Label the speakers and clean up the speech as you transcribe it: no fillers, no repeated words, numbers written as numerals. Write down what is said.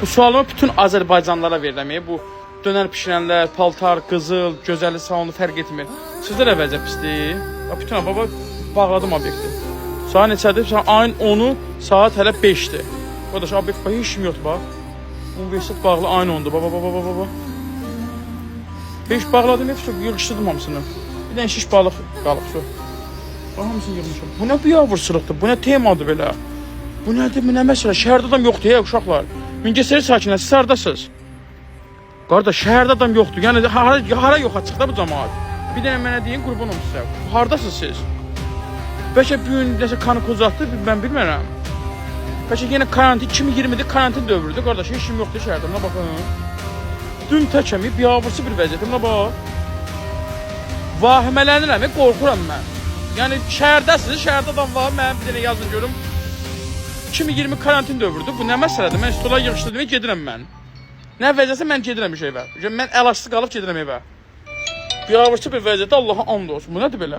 Speaker 1: Bu sualımı bütün Azərbaycanlılara verirəm. Bu dönər bişirənlər, paltar, qızıl, gözəllik salonu fərq etmir. Sizdə də vəziyyət pisdir. Bax, bütün baba bağladım obyekti. Saat neçədir? Saat ayın 10-u, saat hələ 5-dir. Qardaş, obyekt bax, heç kim yoxdur bax. Universitet bağlı ayın 10-dur. Baba, baba, baba, baba. 5 bağladım, hepsi yığışdırdım hamısını. Bir dənə şiş balıq qalıb şu. Bax, hamısını yığmışam. Bu nə biabırçılıqdır? Bu nə temadır belə? Bu nədir? Bu nə məsələ? Şəhərdə adam yoxdur, hey uşaqlar. Mingəçevir sakinlər, siz hardasınız? Qardaş, şəhərdə adam yoxdur. Yəni hara yoxa çıxdı bu cəmaət? Bir dənə mənə deyin, qurban olum sizə. Hardasınız siz? Bəlkə bu gün nəsə kanikul uzatdı, mən bilmirəm. Bəlkə yenə karantin 2020-də karantin dövrüdür qardaş, heç kim yoxdur şəhərdə. Buna baxın. Düm təkəm, biabırçı bir vəziyyət. Buna bax. Vahimələnirəm, qorxuram mən. Yəni şəhərdəsiniz, şəhərdə adam var, mənim bir dənə yazın görüm. 2020 karantin dövrüdür. Bu nə məsələdir? Mən stola yığışdırdım, gedirəm mən. Nə vəziyyətsə mən gedirəm iş evə. Mən əlacısız qalıb gedirəm evə. Biabırçı bir vəziyyətdə Allaha and olsun. Bu nədir belə?